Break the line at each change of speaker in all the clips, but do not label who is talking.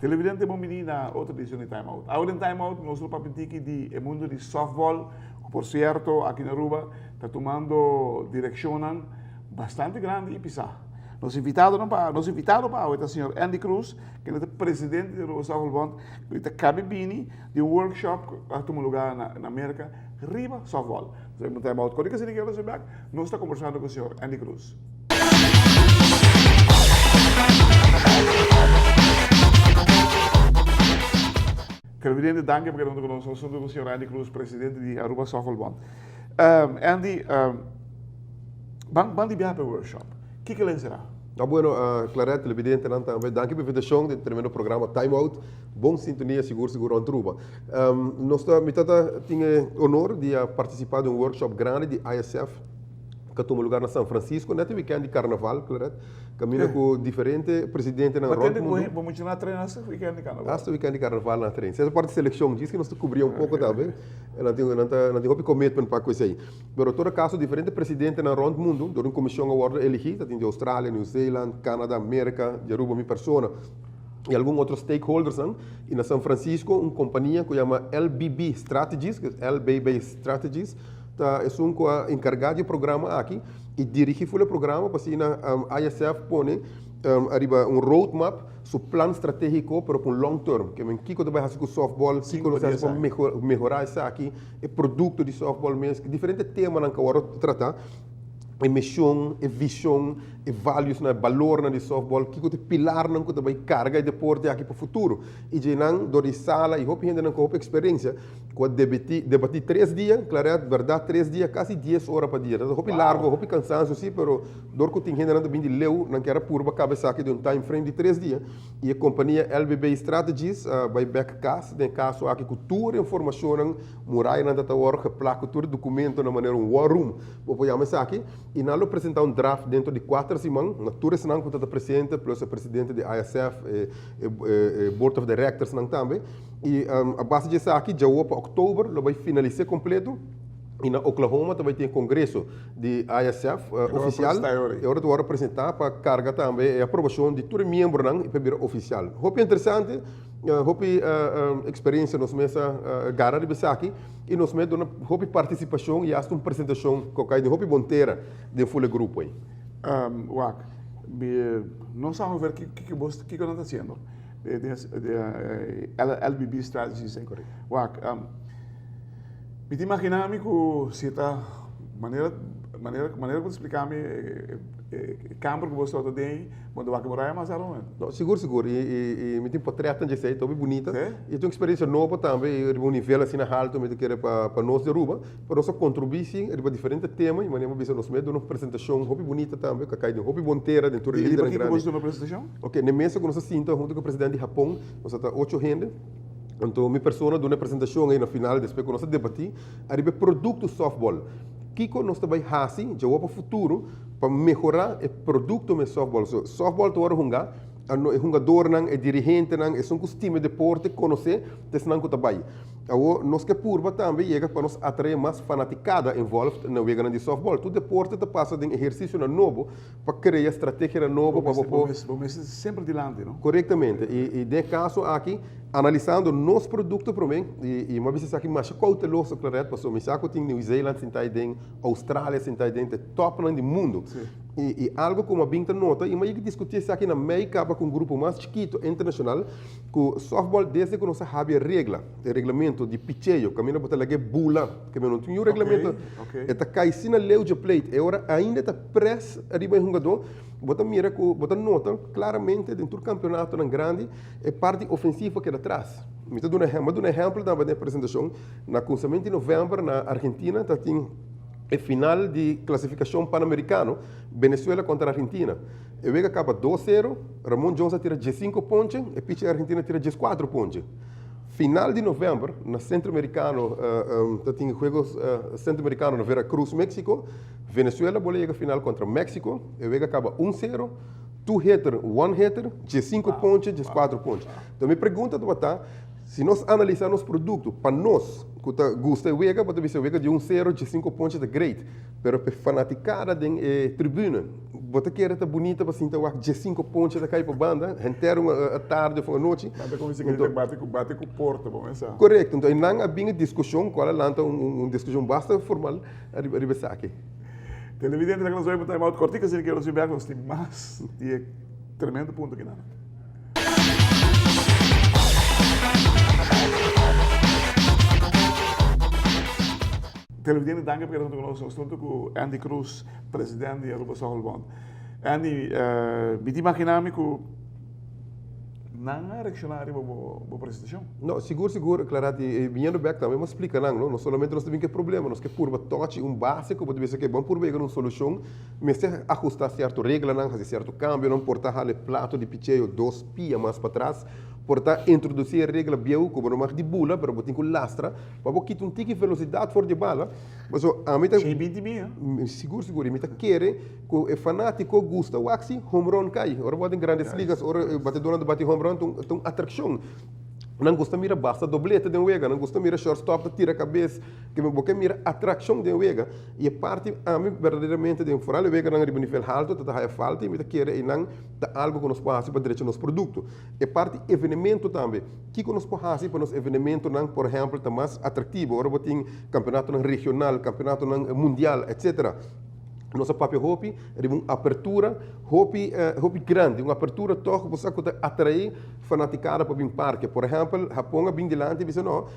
Televidente bon bini na otro edicion di Time Out. Awe den Time Out nos lo papia tiki di e mundo di softball, cu por cierto aki na Aruba ta tumando direccionnan bastante grandi y pisa. Nos invitadonan pa nos invitado pa awe ta señor Andy Croes, kende ta presidente di Aruba Softball Bond, cu ta cabe bini di un workshop cu a tuma lugar na na Merca riba softball. Nos a Time Out. Kodi kasina kere nos bek, nos ta conversando cu señor Andy Croes. Televidente, danki pa keda huntu ku nos. Nos huntu ku señor Andy Croes, presidente di Aruba Softball Bond. Andy, ban ban di biaha pa e workshop. Kiko lo enserá?
Ta bueno, Claret, televidentenan tambe, danki pa invitashon den tremendo programa Time Out. Bon sintonia sigur sigur rond Aruba. Nos ta, mi tata tin e honor di a participa den un workshop grandi di ISF ku a tuma lugar na San Francisco net e weekend di Carnaval, Claret. Caminda cu diferente presidentenan rond mundo.
Bo mucha na train hasta weekend di Carnaval.
Hasta weekend di Carnaval nan a train. Cierto parti seleccion, djis cu nos ta cubri un poco tambe. Nan tin nan ta nan tin hopi commitment pa cu esey. Pero todo caso diferente presidentenan rond mundo door un comision a wordo eligi, ta tin di Australia, New Zealand, Canada, Merca, di Aruba mi persona y algun otro stakeholdersnan. Y na San Francisco un compania cu yama LBB Strategies, LBB Strategies, ta esun cu a encarga di e programa aki. y dirigi full e programa pa asina ISF pone ariba un road map su plan strategico pero cu un long term. Ke men kico ta bay haci cu softball, kico lo ta haci pa mehora esaki, e producto di softball mes, diferente temanan cu a wordo trata, e mision, e vision, e valuesnan, e balornan di softball, kico ta e pilarnan cu ta bay carga e deporte aki pa futuro. Y djenan dor di sala y hopi hendenan cu hopi experiencia. Ku a debetí, debatí tres dia, Claret, bèrdat tres dia, kasi dies ora pa dia. Ta hopi largo, hopi kansancio sí, pero dor ku tin hendenan ta bin di leu, nan kier a purba kaba esaki den un time frame di tres dia. I e kompania LBB Strategies a bai bèk kas den e kaso aki ku tur e informashonnan, murayanan ta ta wòrdu geplak ku tur e dokumentonan manera un war room, bo por yama esaki. I nan lo presentá un draft dentro di kuater siman na tur esnan ku ta ta presente, plus e presidente di ISF, e e board of directorsnan tambe. I a base di esaki, djawo pa oktober lo bai finalis'é kompleto i na Oklahoma ta bai tin e kongreso di ISF ofisial. E ora ta wòrdu presentá pa karga tambe e aprobashon di tur e miembronan i pa bira ofisial. Hopi interesante, hopi eksperensia nos mes a gara riba esaki i nos mes duna hopi partisipashon i asta un presentashon ku a kai den hopi bon tera den ful e grupo ei.
Wak, mi no sa hoever kiko bo kiko nan ta hasiendo. LBB strategies. Wak, mi ta imagina mi ku si ta manera manera manera ku ta splika mi e kamber ku bo tabata den, bo ta wak e muraya mas around.
No, sigur sigur i mi tin potretnan dje esei, ta hopi bunita. I ta un eksperensia nobo tambe i riba un nivel asina haltu mi ta kere pa nos di Aruba. Pa nos a kontribuí si riba diferente tema i manera bo bisa nos mes duna un presentashon hopi bunita tambe ku a kai den hopi bon tera den tur e
I riba
lidernan
kiko
grandi.
bo duna presentashon?
Ok, n'e mesa ku nos a sinta huntu ku e presidente di Hapon, nos a ta ocho hende. Anto mi persona duna e presentashon ei na final despues ku nos a debatí ariba e produkto sòftbòl. Kiko nos ta bai hasi djawo pa futuro pa mehorá e produkto mes sòftbòl? So, sòftbòl ta wòrdu hungá, e hungadornan, e dirigentenan, esun ku stima e deporte, konosé, ta esnan ku ta bai. Awor, nos ke purba tambe yega pa nos atraé mas fanatikada involved na weganan di sòftbòl. Tur deporte ta pasa den ehersisionan nobo pa krea strategianan nobo pa bo por.
Bo mester semper dilanti, no?
Korektamente. I den e kaso aki, analisando nos produkto promé, i mi a bisa esaki masha kouteloso, Claret, pasobra mi sa ku tin New Zealand sintá aden, Australia sintá aden, ta e tòpnan di mundu. I algu ku mi a bin ta nota, i mi a yega diskutí esaki na mei kaba ku un grupo mas chikitu internashonal, Ku softball desde ku nos a habia regla, e reglamento di picheo, kaminda bo ta laga e bula, ke men no tin yu reglamento, e ta kai asina leu dje plate, e ora ainda e ta press ariba e hungadó, bo ta mira ku, bo ta nota klaramente den tur kampionatonan grandi e parti ofensivo a keda tras. Mi ta duna ehèmpel, mi a duna ehèmpel tambe den e presentashon, na kunsamentu di novèmber na Argentina ta tin e final di klasifikashon Panamerikano, Venezuela kontra Argentina. E wega kaba dos sero, Ramon Jones a tira diesinco ponche, e pitcher argentino a tira diescuatro ponche. Final di november na Centroamericano ta tin Juegos Centroamericano na Veracruz, Mexico. Venezuela bole yega final contra Mexico, e wega kaba un sero. Two hitter, one hitter, 15 ponche, 14 ponche. Anto mi pregunta tabata, si nos analisa nos producto, pa nos cu ta gusta e wega, bo ta bisa e wega di un cero, 15 ponche ta great, pero pa e fanaticada den e tribune, bo ta kere ta bunita pa sinta wak 15 ponche ta cay pa banda, henter un tarde of un anochi.
Nan ta cuminsa grita bate cu bate cu porta, bo mesa.
Correcto, anto eynan a bin e discusion, cual a lanta un discusion basta formal riba esaki.
Televidente, laga nos bai pa time out kortiko, asina ke nos bin bek nos tin mas di e tremendo punto kinan. Televidente, danki pa keda hunto ku nos. Nos ta hunto ku Andy Croes, president di Aruba Softball Bond. Andy, mi ta imagina mi ku Nan a reacciona riba bo bo presentacion?
No, sigur sigur, Clarati, e biniendo bek tambe mos splica nan, no, no solamente nos ta bin cu e problema, nos ke purba tochi un base cu bo ta bisa ke bon purba yega na un solucion, mester ahusta cierto reglanan, haci cierto cambionan, por ta hala e plato di picheo dos pia mas patras, por ta introduci e regla bieu cu bo no mag di bula, pero bo tin cu lastra pa bo kita un tiki velocidad for di e bala, pasobra ami ta.
Shei binti mia.
Sigur sigur, y mi ta kere. Ku e fanátiko gusta wak si home run kai. Ora bo den Grandes Ligas, ora e batedónan ta bati home run, ta un atrakshon. Nan gusta mira basta doblete den wega, nan gusta mira shortstop ta tira kabes. Ke bo ke mira atrakshon den wega. I e parti ami berdaderamente den foral e weganan riba nivel haltu ta ta haya falta i mi ta kere einan ta algu ku nos por hasi pa drecha nos produkto. E parti evenemento tambe. Kiko nos por hasi pa nos evenementonan por ehèmpel ta mas atraktivo? Ora bo tin kampeonatonan regional, kampeonatonan mundial, etsetera. Nos a papia hopi riba un apertura hopi hopi grandi, un apertura tòg bo sa ku ta atraé fanatikada pa bin parke. Por ehèmpel, Hapon a bin dilanti i bisa no,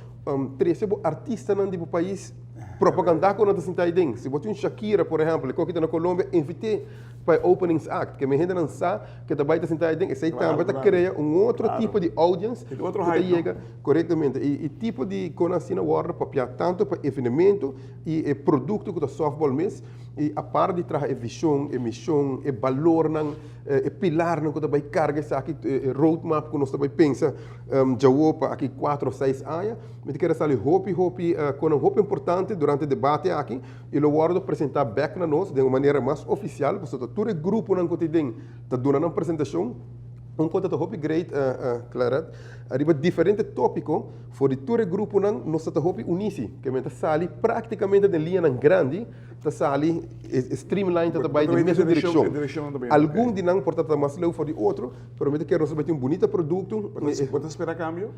trese bo artistanan di bo pais propagandá ku nan ta sinta aiden. Si bo tin un Shakira por ehèmpel, e koki ta na Colombia, invit'é pa e openings act, ke mi hendenan sa ke ta bai ta sinta aiden. Esei tambe ta krea un otro tipo di audience ku ta yega korektamente. I tipo di konan asina wòrdu papiá tantu pa evenemento i e produkto ku ta softball mes i apart di traha e vishon, e mishon, e balornan, e pilarnan ku ta bai karga esaki, e roadmap ku nos ta bai pensa djawo pa aki kuater òf seis aña, mi ta kere sali hopi hopi konan hopi importante durante e debate aki i lo wòrdu presentá bèk na nos den un manera mas ofisial pasobra tur e gruponan ku ta den ta duna nan presentashon. Un konta ta hopi great Claret ariba diferente topiko. For di tur e gruponan nos ta ta hopi unisi, ke men ta sali praktikamente den liñanan grandi, ta sali e streamline ta ta bai den mesun direkshon. Algun di nan por ta ta mas leu for di otro, pero mi ta kere nos ta bai tin un bunita produkto.
Bo ta spera kambio?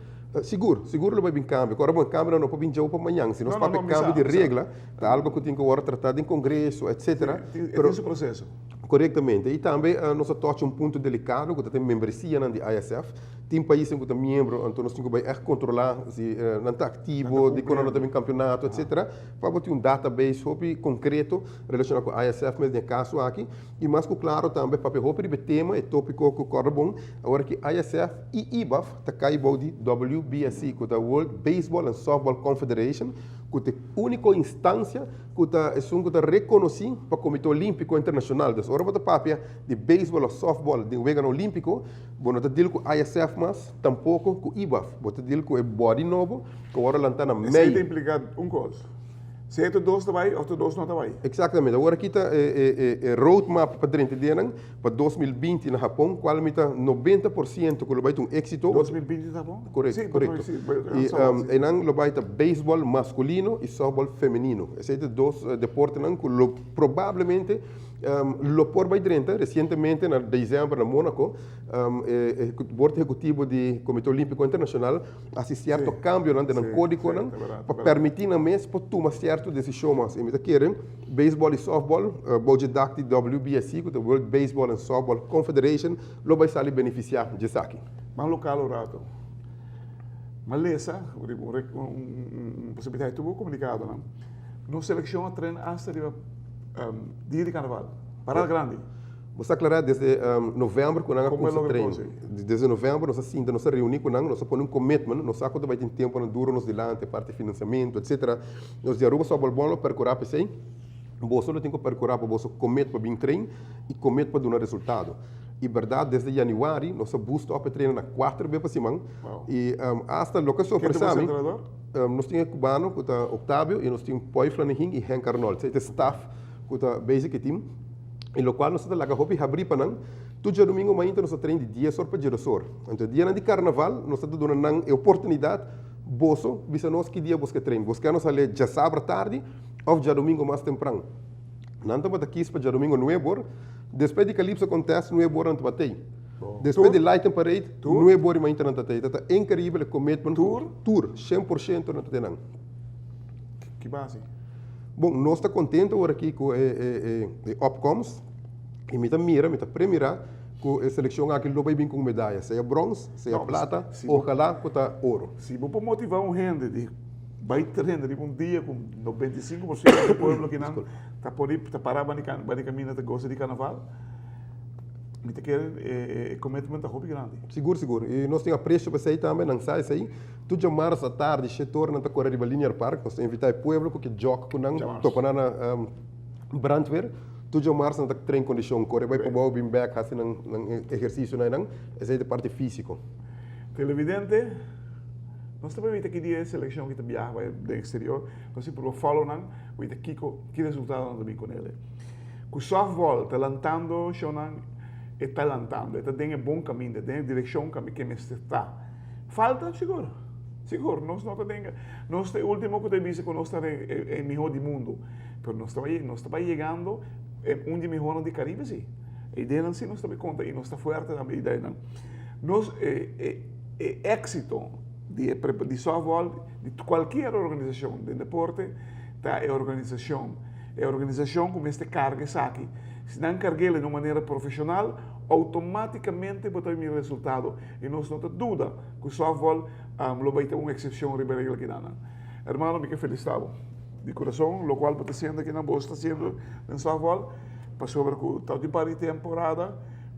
Sigur, sigur lo bai bin kambio. Ora bon, kambionan no por bin djou pa mañan. Si nos papia kambio di regla, ta algo ku tin ku wòrdu tratá den kongreso, etsetera.
E tin su proseso.
Korektamente. I tambe nos a tocha un punto delikado ku ta den membresianan di ISF. Tin paisnan ku ta miembro, anto nos tin ku bai ègt kontrolá si nan ta aktivo, dikon nan no ta bin kampionato, etsetera, pa bo tin un database hopi konkreto relashoná ku ISF mes den e kaso aki. I mas ku klaro tambe papia hopi riba e tema, e tópiko ku kòrda bon, awor ki ISF i IBAF ta kai bou di WBSC, ku ta World Baseball and Softball Confederation, ku ta e úniko instansia ku ta esun ku ta rekonosí pa Komité Olímpiko Internashonal. Dus ora bo ta papia di beisbòl òf sòftbòl den Weganan Olímpiko, Bo no ta deal ku ISF mas, tampoko ku IBAF. Bo ta deal ku e body nobo ku a wòrdu lantá na mei.
Esei ta impliká un kos. Sea tur dos ta bai òf tur dos no ta bai.
Eksaktamente. Awor aki ta e roadmap pa drenta ideanan pa 2020 na Hapon, kual mi ta 90% ku lo bai ta un éksito.
2020 na Hapon?
Korekto, korekto. I einan lo bai ta beisbòl maskulino i sòftbòl femenino. Esei ta dos deportenan ku lo probablemente Lo por bai drenta. Resientemente na december na Monaco e bord ehecutivo di Comite Olimpico Internacional a haci cierto cambionan den nan codigonan pa permiti nan mes por tuma cierto decision mas. Y mi ta kere baseball y softball bou dje dak di WBSC cu ta World Baseball and Softball Confederation lo bai sali beneficia dje esaki.
Ban local un rato. M'a lesa riba un posibilidad tuvo comunicadonan. Nos seleccion a train hasta riba Dia di Carnaval, parada grandi.
Bo sa aclara desde november cu nan a cuminsa train. Desde november nos a sinta, nos a reuni cu nan, nos a pone un commitment, nos sa cu ta bay tin temponan duro nos dilanti, parti financiamento, etcetera. Nos di Aruba Softball Bond lo percura pa esey. Boso lo tin cu percura pa boso commit pa bin train y commit pa duna resultado. Y berdad desde januari nos a boost up e trainer na cuater bes pa siman y hasta loke a sorpresa mi. Nos tin e cubano cu ta Octavio y nos tin Poy Flanegin y Henk Arnold. Esey ta e staff cu ta basic e team. I lokual nos ta laga hopi habrí pa nan. Tur djadumingu mainta nos ta train di dies or pa djedos or. Anto e dianan di karnaval nos ta duna nan e oportunidat, boso bisa nos ki dia bos ke train. Bos ke nos sali djasabra tardi òf djadumingu mas tempran. Nan tabata kis pa djadumingu nuebe or. Despues di Calypso Contest nuebe or nan tabata ei. Despues di Lighting Parade nuebe or i mainta nan ta tei. Ta ta inkeribel e commitment ku tur, 100% nan ta tei nan.
Ki base?
Bon, nos ta contento awor aki cu e opkomst y mi ta mira, mi ta premira cu e seleccion aki lo bay bin cu un medaya, sea brons, sea plata, ojalá cu ta oro.
Si bo por motiva un hende di bay traina riba un dia cu 95% di pueblo akinan ta pone, ta para banda di caminda ta goza di carnaval, mi ta kere e commitment ta hopi grandi.
Sigur, sigur. Y nos tin aprecio pa esey tambe, nan sa esey. Tur djamars atardi shete ora nan ta kore riba Linear Park. Nos ta invitá e pueblo ku ke jòg ku nan, topa nan na brandweer. Tur djamars nan ta train kondishon, kore bai pabou, bin bèk, hasi nan nan ehersisionan einan. Esei ta e parti físiko.
Televidente, nos ta bai wita ki dia e selekshon ki ta biaha bai den eksterior. Nos tin proba follow nan, wita kiko, ki resultado nan ta bin ku nele. Ku sòftbòl ta lantando shownan, e ta lantando, e ta den e bon kaminda, den e direkshon ke mester ta. Falta? Sigur. Sigur. Nos no ta den, nos ta e ultimo ku ta bisa ku nos ta den e mihó di mundu. Pero nos ta bai, nos ta bai yegando e un di mihónan di Karibe si. E ideanan si nos ta bai konta i nos ta fuerte tambe e ideanan. Nos e e e éksito di e di sòftbòl, di kualkier organisashon den deporte ta e organisashon. E organisashon ku mester karga esaki. Si nan karg'el den un manera profeshonal, outomátikamente bo ta mira resultado. I nos no ta duda ku sòftbòl lo bai ta un eksepshon riba e regla kinan. Hermano, mi ke felisitá bo di kurason lokual bo ta hasiendo akinan, bo ta hasiendo den sòftbòl, pasobra ku ta di par di temporada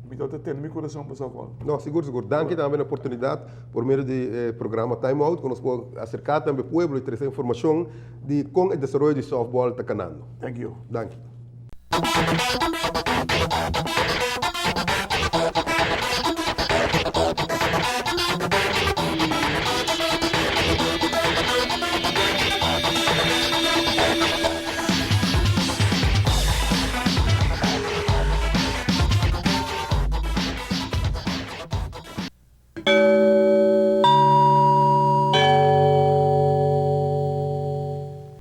mi ta tene mi kurason pa sòftbòl.
No, sigur, sigur. Danki tambe na oportunidat por medio di e programa Time Out ku nos por aserká tambe pueblo i trese informashon di kon e desaroyo di sòftbòl ta kanando.
Thank you.
Danki.